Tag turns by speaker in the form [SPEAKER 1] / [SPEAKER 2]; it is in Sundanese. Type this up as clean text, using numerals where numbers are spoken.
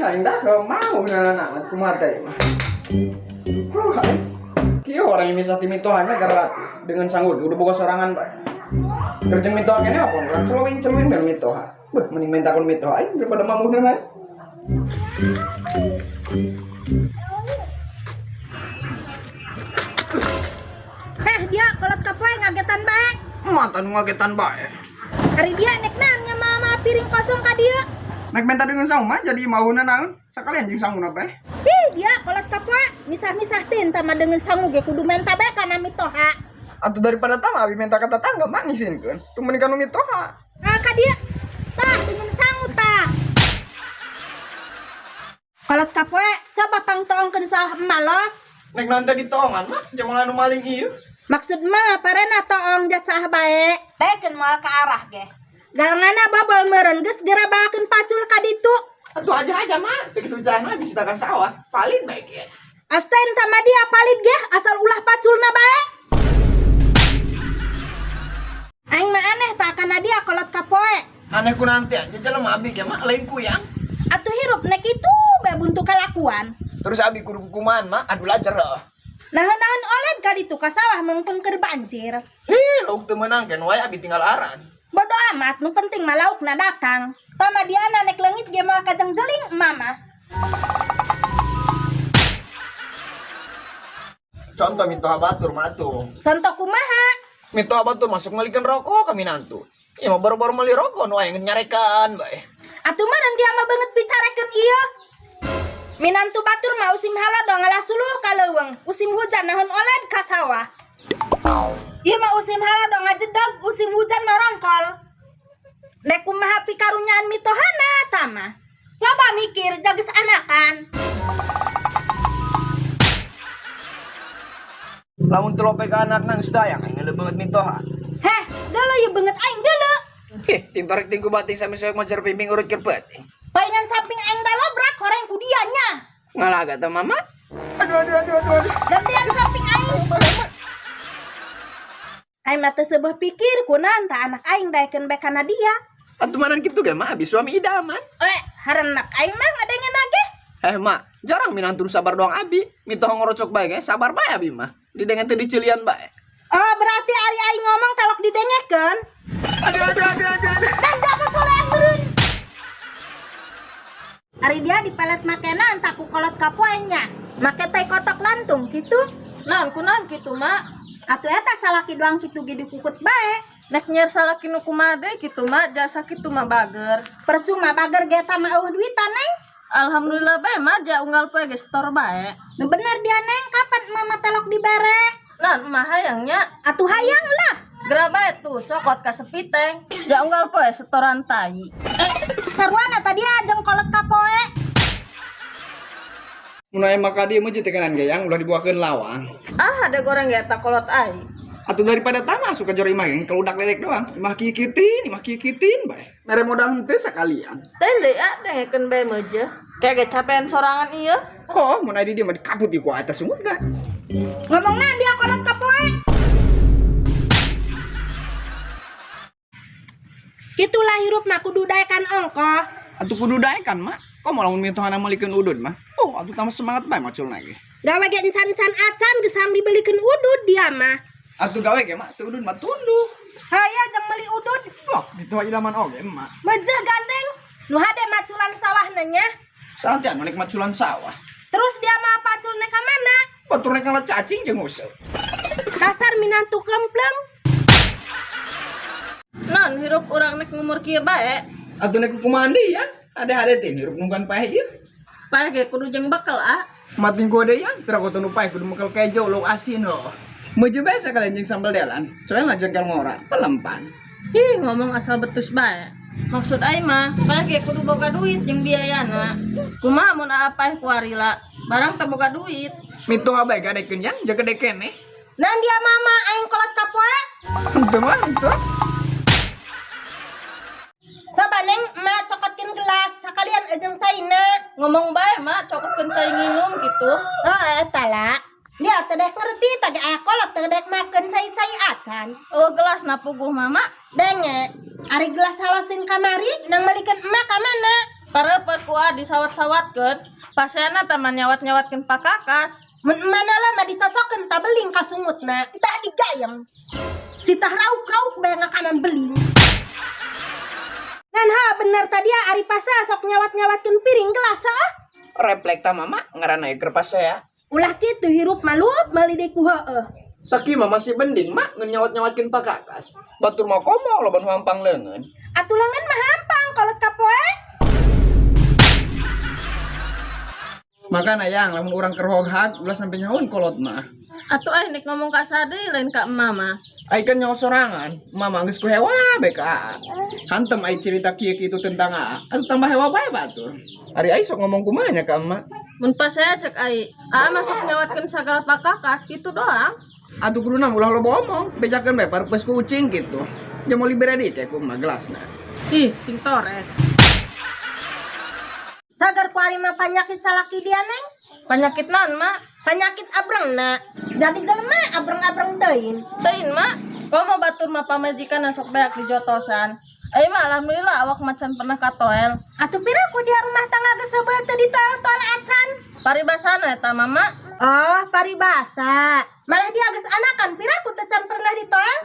[SPEAKER 1] Aing dah mau nana kumaha teh mah. Huh, aing. Kieu orang yang misah ti mitohanya garlati dengan sanggup udah boga sorangan bae. Kerja mitoha kene apa? Orang celuing-celuing dan mitoha. Beuh, mending minta kun mitoha aing daripada mamuhna aing.
[SPEAKER 2] Heh dia kolot kapoe ngagetan bae.
[SPEAKER 1] Mata nu ngagetan bae.
[SPEAKER 2] Ari dia nek naon nya mama piring kosong ka dieu.
[SPEAKER 1] Nek minta dengan sangu mah jadi mauna naon? Sakalian jeung sanguna bae.
[SPEAKER 2] Ih dia kolot kapoe misah-misah tin tama dengan sangu ge kudu menta bae kana mitoha.
[SPEAKER 1] Atuh daripada tama abi minta ka tetangga mah ngisinkeun. Tuh mending kanu mitoha.
[SPEAKER 2] Ah ka dieu. Tah dengan sangu tah. Kolot kapoe coba pangtoongkeun sawah emak los.
[SPEAKER 1] Nek naon teh ditoongan mah jeung anu maling ieu.
[SPEAKER 2] Maksud mah parena toong jacah bae. Daekeun moal ka arah ge. Galangana babol meureun geus geura bawakeun pacul ka ditu.
[SPEAKER 1] Atuh aja-aja mah segitu jana bisa ka sawah. Paling baik ya.
[SPEAKER 2] Asten tama dia palit ge asal ulah paculna bae. Aing mah aneh tak kana dia kolot kapoe.
[SPEAKER 1] Aneh ku nanti aja jelema abi ge mah lain kuyang.
[SPEAKER 2] Atuh hirup nek itu bae buntu kalakuan.
[SPEAKER 1] Terus abi kudu kukumahan mah aduh lajar heuh.
[SPEAKER 2] Nahan-nahan oleh ka ditu ka sawah mengpeng keur banjir.
[SPEAKER 1] Hih, lauk teu meunang ken wae abi tinggal aran.
[SPEAKER 2] Bodo amat nu penting mah laukna datang. Tama diana nek leungit ge moal kajeng jeling mama.
[SPEAKER 1] Contoh mitoha batur mah tuh.
[SPEAKER 2] Contoh kumaha?
[SPEAKER 1] Mitoha batur masuk melikeun rokok ka minantu. Ieu mah baru-baru meuli rokok nu aya nyarekan bae.
[SPEAKER 2] Atuh meureun dia mah beungeut bicarekeun ieu. Minantu batur mah usim halodo ngalah suluh ka leuweung, usim hujan nahan oled ka sawah. Ieu mah usim halodo ngajedog, usim hujan norongkol. Nek kumaha pikarunyaan mitohana tama. Coba mikir jages anakan.
[SPEAKER 1] Lamun teu lope ka anak nang sedayang aing leuleuh beungeut mitoha.
[SPEAKER 2] Heh, deuleu ieu beungeut aing deuleu.
[SPEAKER 1] Hih, ting torek ting ku bating sami soek majar pimping urut keur peuting.
[SPEAKER 2] Paingan samping aing dalobrak horeng ku dia nya.
[SPEAKER 1] Ngalaga teh mama. Aduh aduh aduh aduh. Aduh.
[SPEAKER 2] Gantian samping aing. Aing mah teu seubeuh pikir kunaon tah anak aing daekeun bae kana dia.
[SPEAKER 1] Atuh manan kitu ge mah abi suami idaman.
[SPEAKER 2] Eh, harenak aing mah ngadengeun ge.
[SPEAKER 1] Eh mak, jarang minantu sabar doang abi. Mitoha ngorocok bae ge sabar bae abi mah. Didengen teu dicilian bae.
[SPEAKER 2] Oh, berarti ari aing ngomong telok didengekeun.
[SPEAKER 1] Aduh aduh aduh aduh. Aduh.
[SPEAKER 2] Dan dapat solean meureun. Ari dia dipelet makena entah ku kolot kapoe nya. Make tai kotok lantung kitu.
[SPEAKER 3] Naon kunaon kitu mak?
[SPEAKER 2] Atuh eta salaki doang kitu ge dikukut bae.
[SPEAKER 3] Nek nyer salaki nu kumaha deui kitu mak, jasa kitu mah bager.
[SPEAKER 2] Percuma bager ge eta mah eueuh duitan neng.
[SPEAKER 3] Alhamdulillah bae mak, ja unggal poe ge setor bae.
[SPEAKER 2] Nu bener dia neng, kapan mama telok dibere?
[SPEAKER 3] Naon emak hayang nya?
[SPEAKER 2] Atuh hayang lah.
[SPEAKER 3] Geura bae tuh cokot ka sepiteng. Ja unggal poe setoran tai.
[SPEAKER 2] Saruana tadi jeung kolot kapoe.
[SPEAKER 1] Mun aya maka dieu mah tekanan ge yang ulah dibuakeun lawang.
[SPEAKER 3] Ah, ada goreng ge eta kolot ai.
[SPEAKER 1] Atuh daripada tama suka jor imah yang keludak ledek doang. Imah kikitin bae. Mere modal henteu sakalian.
[SPEAKER 3] Teh deui ah dengekeun bae meujeuh. Kayak ge capean sorangan ieu.
[SPEAKER 1] Oh, mun aya di dieu mah dikabut di ku eta sungut dah.
[SPEAKER 2] Ngomongna dia kolot kapoe. Itulah hirup mah kudu daekan ongkoh.
[SPEAKER 1] Atuh kudu daekan mak. Komo lamun mitohana meulikeun udud mah. Oh, atuh tambah semangat bae macul lagi.
[SPEAKER 2] Gawe ge encan-encan acan geus hayang dibelikeun udud dia mah.
[SPEAKER 1] Atuh gawe ge mak, teu udud mah tunduh.
[SPEAKER 2] Haya jeung meuli udud.
[SPEAKER 1] Wah, mitoha idaman oge emak.
[SPEAKER 2] Mejeh gandeng. Nu hade maculan sawahna nya.
[SPEAKER 1] Saat anu nek maculan sawah.
[SPEAKER 2] Terus dia mah pacul nek ka mana?
[SPEAKER 1] Batur nek ngala cacing jeung useup.
[SPEAKER 2] Kasar minantu kempleng.
[SPEAKER 3] Naon hirup urang nek ngumur kieu bae?
[SPEAKER 1] Atuh nek kumaha deui ya? Ade-ade teh hirup nungguan paeh ieu.
[SPEAKER 3] Paeh ge kudu jeung bekel ah.
[SPEAKER 1] Matin gua deui yang teu kudu nu paeh kudu mekel kejo lauk asin heuh. Meuje bae sakalian jeung sambal delan. Soalnya ngajengkel ngora, pelempan.
[SPEAKER 3] Ih, ngomong asal betus bae. Maksud aing mah, paeh ge kudu boga duit jeung biayana. Kumaha mun aa paeh ku arila? Barang teu boga duit.
[SPEAKER 1] Mitoha bae gadekeun yang jaga gede keneh.
[SPEAKER 2] Naon dia mama aing kolot kapoe?
[SPEAKER 1] Henteu mah henteu.
[SPEAKER 2] Coba neng emak cokotkeun gelas sakalian ejeng caina.
[SPEAKER 3] Ngomong bae mak, cokotkeun cai nginum kitu.
[SPEAKER 2] Oh, eta lah. Dia teu dek ngerti teh ge aya kolot teu dek makeun cai-cai acan.
[SPEAKER 3] Oh, gelas na puguh mama.
[SPEAKER 2] Denge, ari gelas halosin kamari nang melikeun emak ka mana?
[SPEAKER 3] Pareupeus ku aa disawat-sawatkeun, paseana tah mah nyawat-nyawatkeun pakakas.
[SPEAKER 2] Mun mana lah mah dicocokeun ta beling ka sungutna, tah digayem. Si tah rauk-rauk bae ngakanan beling. Ngan ha bener tadi ya ari pasea sok nyawat-nyawatkeun piring gelas ah.
[SPEAKER 1] Reflek ta mama ngaranna keur pasea.
[SPEAKER 2] Ulah kitu hirup malup meuli deui ku heueuh.
[SPEAKER 1] Sakieu mah masih mending mak ngan nyawat-nyawatkeun pakakas. Batur mah komo loba nu hampang leungeun.
[SPEAKER 2] Atuh leungeun mah hampang kolot kapoe.
[SPEAKER 1] Makana yang lamun urang keur hoghag ulah sampe nyaun kolot mah.
[SPEAKER 3] Atuh ai nek ngomong ka sade lain ka emak mah.
[SPEAKER 1] Ai kan nyaho sorangan, mama geus ku hewa bae ka aa. Hantem ai cerita kieu kitu tentang aa, atuh tambah hewa bae batur. Ari ai sok ngomong kumaha nya ka emak?
[SPEAKER 3] Mun pasea cek ai, aa mah sok nyawatkeun sagala pakakas kitu doang.
[SPEAKER 1] Atuh kuduna ulah loba omong, bejakeun bae pareupeus ku ucing kitu. Ja moal dibere deui teh ku emak gelasna.
[SPEAKER 3] Ih, ting torek.
[SPEAKER 2] Cagar ku ari mah panyakit salaki dia neng.
[SPEAKER 3] Panyakit naon, Mak?
[SPEAKER 2] Panyakit abrengna. Jadi jelema abreng-abreng teuing.
[SPEAKER 3] Teuing, Mak. Komo batur mah pamajikan sok beak dijotosan. Ai mah alhamdulillah awak macan pernah katoel.
[SPEAKER 2] Atuh pira ku dia rumah tangga geus seubeuh teu ditoel-toel acan.
[SPEAKER 3] Paribasana eta mah, Mak.
[SPEAKER 2] Oh, paribasa. Malah dia geus anakan pira ku teu can pernah ditoel.